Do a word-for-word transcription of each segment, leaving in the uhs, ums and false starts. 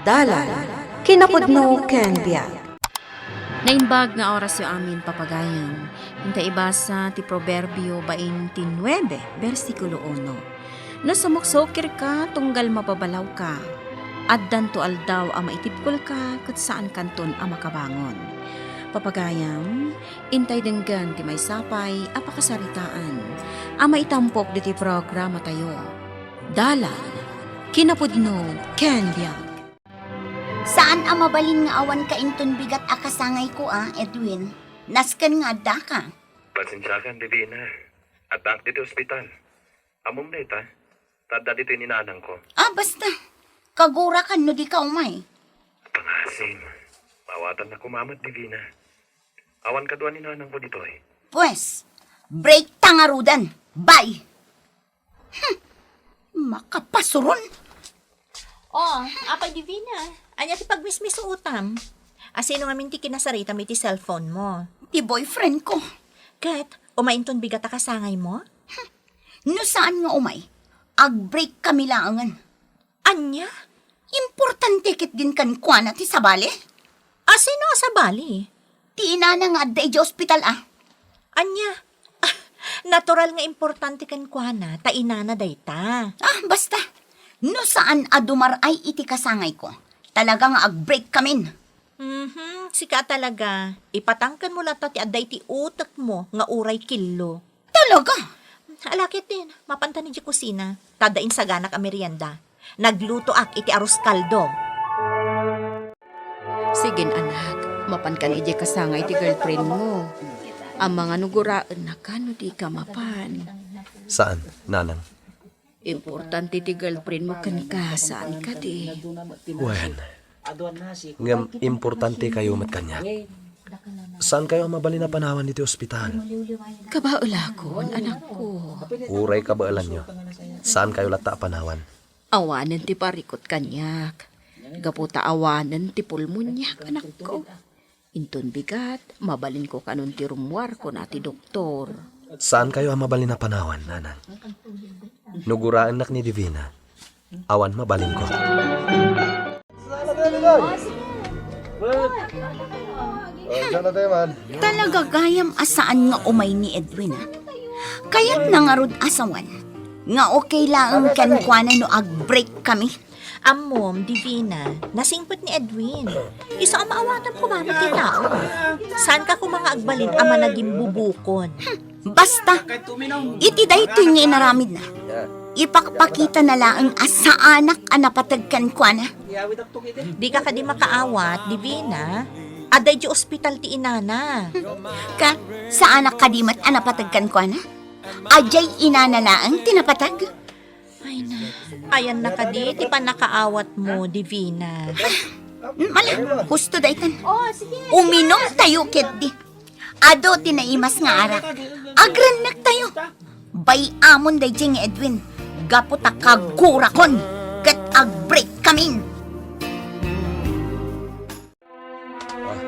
Dalan, kinapudno ken biag. Naimbag nga orasyo amin, papagayam. Inta ibasa ti Proverbio baintinuebe, bersikulo uno. No sumuksukirka, tunggal mababalawka, addanto aldaw a maitibkolka ket saankanton a makabangon. Papagayam, intay denggen ti maysa pay a pakasaritaan a maitampok ditoy programatayo. Dalan, kinapudno, ken biag. Saan a mabalin nga awanka inton bigat a kasangayko a, Edwin. Nasken nga addaka. Pasensiakan, Divina. Addaak ditoy ospital. Ammom dayta? Ta adda ditoy ni nanangko. Ah, basta. Kagurakan no dika umay. Pangasim. Maawatannak koma met, Divina. Awan kadua ni nanangko ditoy. Pwes, break ta ngaruden. Bye! Hmm, makapasuron. Oh, Apay Divina, ania ti pagmismisuotam? Asino ngamin ti kinasaritam iti cellphone mo? Ti boyfriend ko. Ket, umay inton bigat a kasangaymo? No saan nga umay, ag-break kami laengen. Ania? Importante ketdin kenkuana ti sabali? Asino a sabali? Ti inana nga adda idiay ospital a. Ania? Natural nga importante kenkuana ta inana dayta. Ah, basta. No saan a dumar-ay iti kasangayko, talaga nga ag-break kamin. Mhm, sika talaga. Ipatangkenmo latta ti adda iti utekmo nga uray killo. Talaga? Ala ketdin, mapantan idiay kusina. Ta adda insaganak a merienda. Naglutoak iti arroz caldo. Sige, anak, mapankan idiay kasangay ti girlfriend mo. Amangan no guraennaka no dika mapan. Saan, nanang? Importante ti girlfriend mo kenka, saan kadi? Wen, ngem importantekayo met kaniak. Saankayo a mabalin a panawan iti ospital? Kabaelakon, anakko. Uray kabaelanyo, saankayo latta a panawan. Awanen ti parikut kaniak. Gapu ta awanen ti pulmoniak, anakko. Inton bigat, mabalinko kanon ti rummuar, kuna ti doktor. Saankayo a mabalin a panawan, nanang. No guraennak ni Divina, awan mabalinko. Talaga gayam a saan nga umay ni Edwin, a. Kayatna ngarud a sawen nga okay laeng kenkuana no ag-break kami. Ammom, Divina, nasingpet ni Edwin. Isu a maawatam koma met ti tao. Saanka koma nga agbalin a managimbubukon. Hmm, basta, iti daytoy nga inaramidna, ipakpakitana laeng a saanak a napateg kenkuana. Dika kadi makaawat, Divina. Adda idiay ospital ti inana. Ket, saanak kadi met a napateg kenkuana? Adiay inana laeng ti napateg? Ay na. Ayanna kadi ti pannakaawatmo, Divina. Mala, husto daytan. Oh, sige. Uminumtayo ketdi. Adu ti naimas nga arak. Agrennektayo. Bay-amon daydiay nga Edwin. Gapu ta kagurakon ket ag-break kamin. Ah,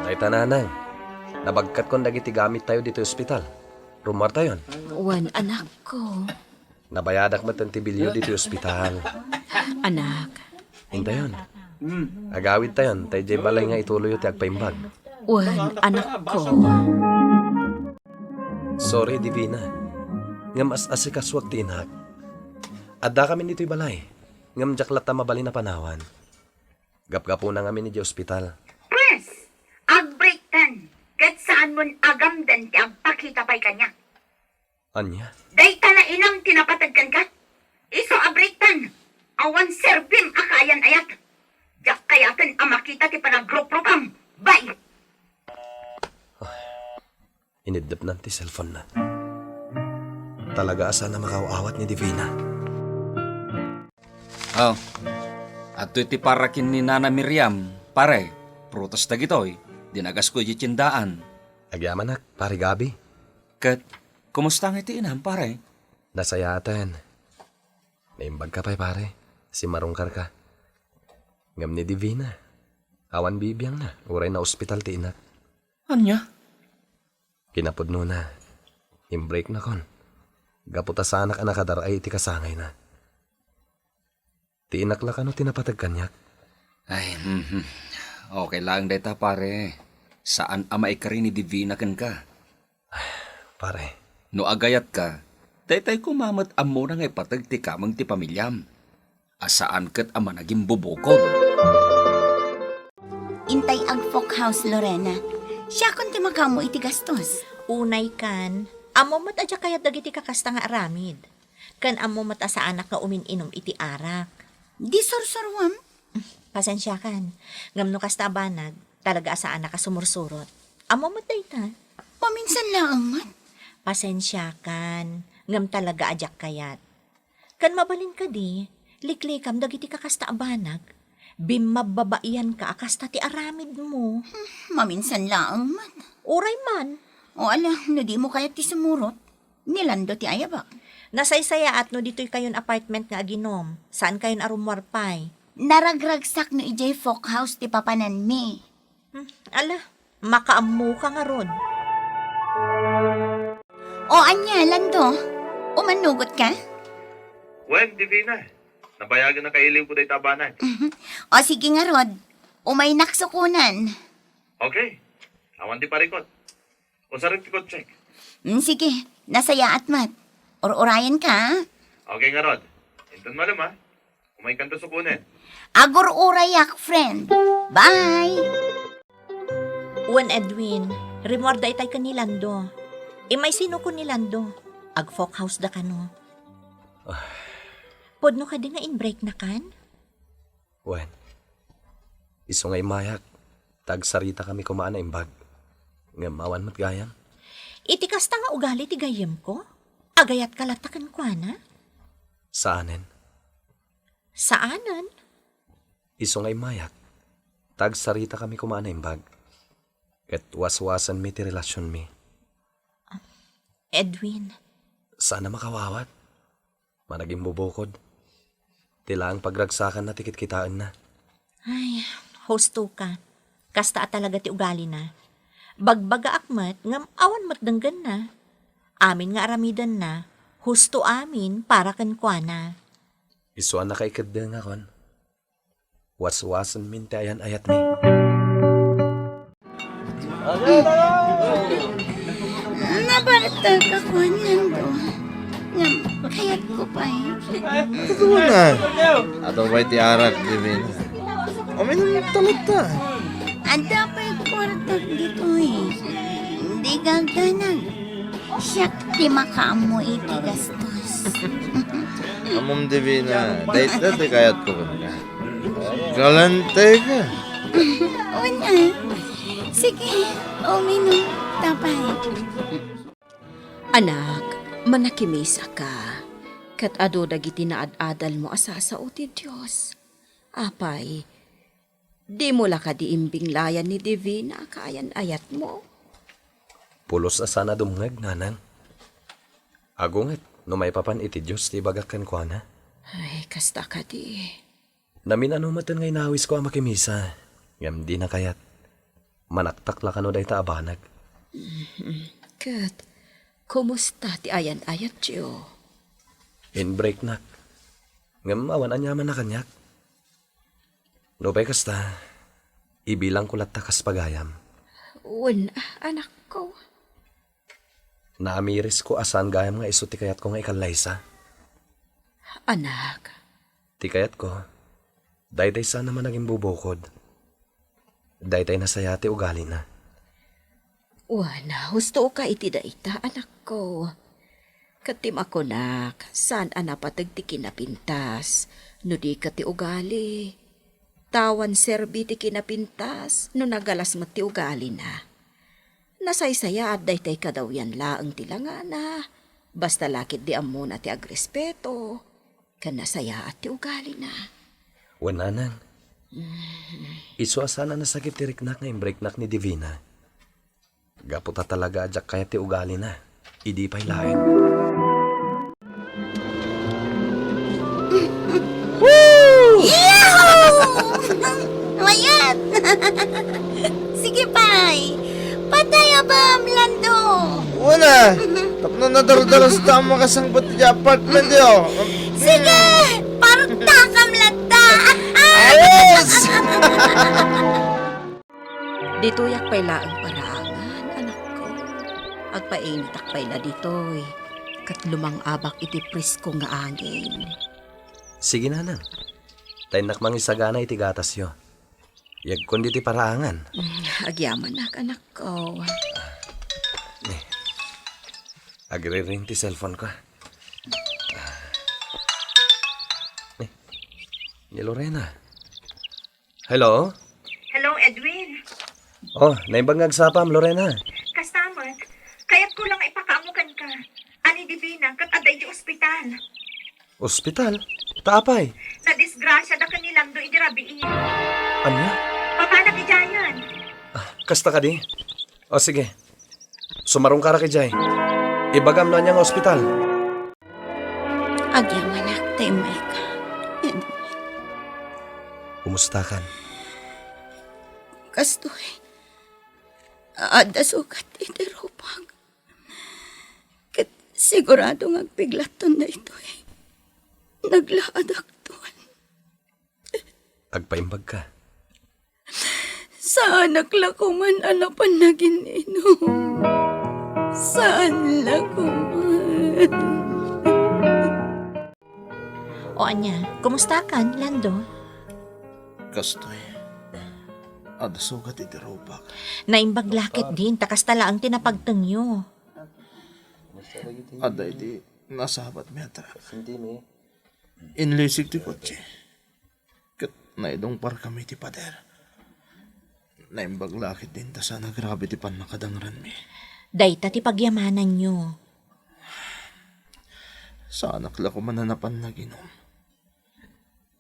dayta, nanang. Nabagkatkon dagiti gamittayo ditoy ospital. Rummuartayon. Wen, anakko. Nabayadak met ti bilyo ditoy ospital. Anak. Intayon. Agawidtayon, ta idiay balay nga ituloyyo ti agpaimbag. Wen, anakko. Sorry, Divina. Ngem as-asikasuak ti inak. Addakamin ditoy balay. Ngem diak latta mabalin a panawan. Gapgapuna ngamin idiay ospital. Pwes, ag-breaktan, ket saanmon agamden ti agpakita pay kaniak. Ania? Dayta la inam ti napateg kenka. Isu a breaktan, awan serbim a kaayan-ayat. Diak kayaten a makita ti panagruprupam. Bye! Ay, iniddepnan ti cellphone-na. Talaga a saan a makaaw-awat ni Divina. Oh, adtoy ti para ken ni Nana Miriam, pare. Prutas dagitoy, dinagasko idiay tiendaan. Agyamanak, Pare Gabi. Ket, kumusta ngay ti inam, pare? Nasayaaten. Naimbagka pay, pare. Simmarungkarka. Ngem ni Divina, awan bibiangna, uray naospital ti inak. Ania? Kinapudnona, imbreaknakon. Gapu ta saanak a nakadar-ay iti kasangayna. Ti inak la kano ti napateg kaniak. Ay, mhm. Okay lang dayta, pare. Saan a maikari ni Divina kenka. Pare. No agayatka, daytay koma met ammona nga ipateg ti kameng ti pamiliam. A saan ket a managimbubukod. Intay ag-folk house, Lorena. Siakon ti makaammo iti gastos. Unay kan, ammo met a diak kayat dagiti kakasta nga aramid. Ken ammo met a saanak nga umin-inum iti arak. Di sursuruam? Pasensiakan. Ngem no kasta a banag, talaga a saanak a sumursurot. Ammo met dayta. Paminsan laeng met. Pasensiakan. Ngem talaga a diak kayat. Ken mabalin kadi, liklikam dagiti kakasta a banag. Bimmabbabaianka a kasta ti aramidmo. Hmm, maminsan laeng met. Uray man. O ala, no dimo kayat ti sumurot, ni Lando ti ayabak. Nasaysayaat no ditoy kayon apartment nga aginom. Saan kayon a rummuar pay. Naragragsak no idiay folk house ti papananmi. Hmm, ala, makaammoka ngarud. O ania, Lando? Umannugotka? Wen, Divina. Nabayagen a kailiwko dayta a banag. O sige ngarud, umaynak sukonan. Okay. Awan ti parikot. Usarek ti kotsek. Mm, sige, nasayaat met. Ur-urayenka, a? Okay ngarud. Inton malem, a. Umaykanto sukonen. Agur-urayak, friend. Bye! Wen, Edwin, rimmuarda itay ken ni Lando. Immay sinukon ni Lando. Ag-folk house da kano. Ah. Pudno kadi nga in-breaknakan? Wen, isu nga immayak, ta agsaritakami koma a naimbag. Ngem awan met gayam. Iti kasta nga ugali ti gayyemko, agayatka latta kenkuana? Saanen. Saanen? Isu nga immayak, ta agsaritakami koma a naimbag. Ket waswasenmi ti relasionmi. Edwin. Saan a makawawat. Managimbubukod. Ti laeng pagragsakanna ti kitkitaenna. Ay, husto ka. Kasta a talaga ti ugalina. Bagbagaak met ngem awan met denggenna. Amin nga aramidenna, husto amin para kenkuana. Isu a nakaikeddengakon. Waswasenmin ti ayan-ayatmi. Nabaltak a kuan, Lando. Ngem, kayatko pay. Ito na. Ato pay ti arak, Divina. Uminum ta latta. Adda pay kuartak ditoy. Di gagdanag. Siak ti makaammo iti gastos. Ammom, Divina, dayta ti kayatko kenka. Galanteka. Una. Sige, uminum ta pay. Anak, manakimisaka, ket adu dagiti naad-adalmo a sasao ti Dios. Apay, dimo la kadi imbinglayan ni Divina a kaayan-ayatmo? Pulos a saan a dumngeg, nanang. Agunget no maipapan iti Dios ti ibagak kenkuana. Ay, kasta kadi. Namin-ano metten nga inawisko a makimisa, ngem dina kayat. Manaktak la kano dayta a banag. Mhm. Ket, kumusta ti ayan-ayatyo? In-breaknak. Ngem awan aniamanna kaniak. Nupay kasta, ibilangko latta kas pagayam. Wen, anakko. Naamirisko a saan gayam nga isu ti kayatko nga ikallaysa. Anak. Ti kayatko, daydiay saan a managimbubukod. Daydiay nasayaat ti ugalina. Wen, husto ka iti dayta, anakko. Ket ti makunak, saan a napateg ti kinapintas, no di ket ti ugali. Ta awan serbi ti kinapintas, no nagalas met ti ugalina. Nasaysayaat daytay kadawyan laeng ti langana, basta la ketdi ammona ti agrespeto, ken nasayaat ti ugalina. Wen, nanang. Mm. Isu a saan a nasakit ti riknak nga imbreaknak ni Divina. Gapu ta talaga a diak kayat ti ugalina. Idi pay laeng. Yahoo! Mayat! Sige pay. Patay a bam, Lando. Wala. Tapno nadardaras ta ang makasangpet ti apartment yo. Sige, partakam latta. Yes! Ditoyak pay laeng paraangan, anakko. Agpainitak pay la ditoy, ket lumang-abak iti presko nga angin. Sige, nanang. Ta innak mangisagana iti gatasyo. Yegkon ditoy paraangan. Mm, agyamanak, anakko. Ni, agriring ti cellphone ko. Ni, ni Lorena. Hello? Hello, Edwin. Oh, naimbag nga agsapam, Lorena. Kasta met, kayatko lang nga ipakaammo kenka. Ni Divina, ket adda iti ospital. Ospital? Ta apay? Nadisgrasiada ken ni Lando idi rabii. Ania? Papanak idiayen. Ah, kasta kadi? O, sige. Sumarungkarak idiay. Ibagam no ania nga ospital. Agyamanak ta immayka, Edwin. Kumustakan? Kastoy, adda sugat iti rupak. Ket sigurado nga agpiglatton daytoy. Naglaadakton. Agpaimbagka. Saanak la koman a napan nagin-inom. Saan la koman. O ania, kumustakan, Lando? Kastoy, adda sugat iti rupak. Naimbag la ketdin, ta kasta laeng ti napagtengyo. Adda iti nasabatmi a truck. Inlisik ti kotse. Ket naidungparkami ti pader. Naimbag la ketdin ta saan a grabe ti pannakadangranmi. Dayta ti pagyamananyo. Saanak la koman a napan naginom.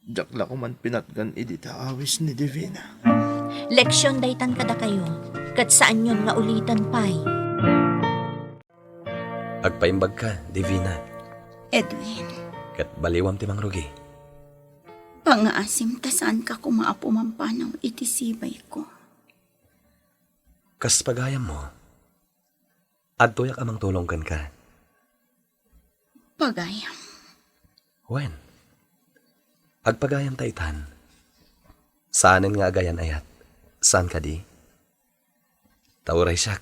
Diak la koman pinatgan idi ta awis ni Divina. Leksion daytan kadakayo, ket saanyon nga uliten pay. Agpaimbagka, Divina. Edwin. Ket baliwam ti mangrugi. Pangngaasim ta saanka koma a pumampanaw iti sibayko. Kas pagayammo, adtoyak a mangtulong kenka. Pagayam. Wen, agpagayamta itan. Saanen nga agayan-ayat. Saan kadi? Ta uray siak,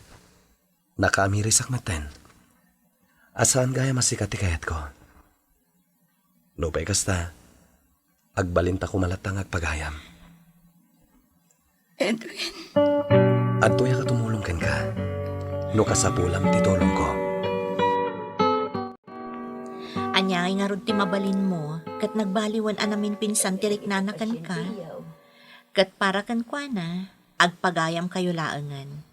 nakaamirisak metten. A saan gayam a sika ti kayatko. Nupay kasta, agbalinta koma latta nga agpagayam. Edwin. Adtoyak a tumulong kenka, no kasapulam ti tulongko. Ania ngay ngarud ti mabalinmo, ket nagbaliwen a naminpinsan ti riknana kenka? Ket para kenkuana, agpagayamkayo laengen.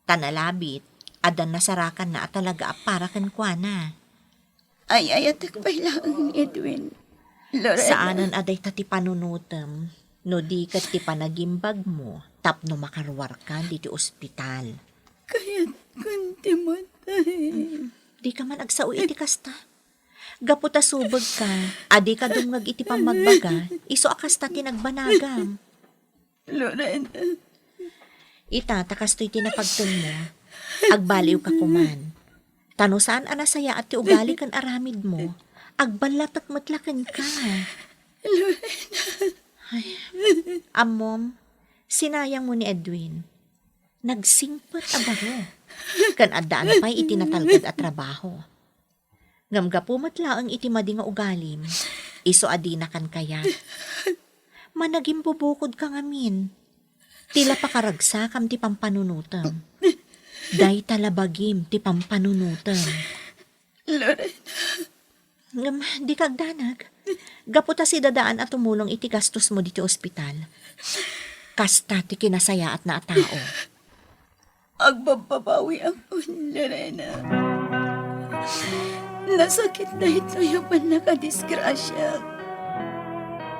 Ta nalabit, adda nasarakanna a talaga a para kenkuana. Ay-ayatek pay laeng, Edwin. Lorena. Saanen a dayta ti panunotem, no di ket ti panagimbagmo tapno makaruarka ditoy ospital. Kayatkon ti matay. Dika man agsao iti kasta. Gapu ta subegka, a dika dumngeg iti pammagbaga, isu a kasta ti nagbanagam. Lorena. Ita, ta kastoy ti napagtenmo, agbaliwka koman. Ta no saan a nasayaat ti ugali ken aramidmo, agballatek met la kenka. Lorena. Ay, ammom, sinayangmo ni Edwin. Nagsingpet a baro. Ken addaanna pay iti natalged a trabaho. Ngem gapu met laeng iti madi nga ugalim, isu a dinakan kayat. Managimbubukodka ngamin. Ti la pakaragsakam ti pampanunotem. Dayta la bagim ti pampanunotem. Lorena. Ngem, dika agdanag. Gapu ta sidadaan a tumulong iti gastosmo ditoy ospital. Kasta ti kinasayaatna a tao. Agbabbabawiakon, Lorena. Nasakit daytoy a pannakadisgrasia.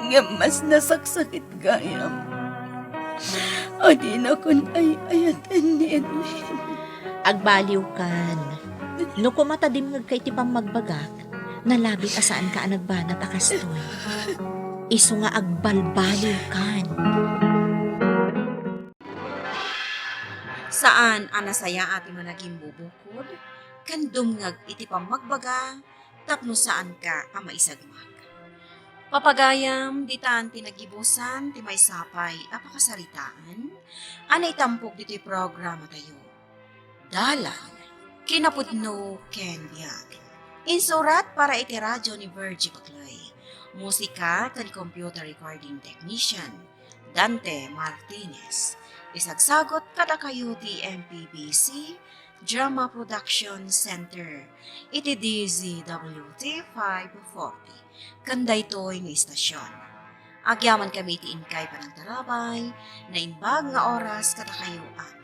Ngem mas nasaksakit gayam a dinakon ay-ayaten ni Edwin. Agbaliwkan. No koma ta dimngegka iti pammagbagak, nalabit a saanka a nagbanag a kastoy. Isu nga agbalbaliwkan. Saan a nasayaat ti managimbubukod ken dumngeg iti pammagbaga tapno saanka a maisagmak. Papagayam, ditan ti naggibusan ti maysa pay a pakasaritaan a naitampok ditoy programa tayo. Dalan, kinapudno ken biag. Insurat para iti radyo ni Virgie Paclay. Musika ken computer recording technician, Dante Martinez. Isagsagot kadakayo ti M P B C Drama Production Center iti D Z W T five forty. Ken daytoy nga istasyon. Agyaman kami iti inkay panagtarabay, naimbag nga oras kadakayo amin.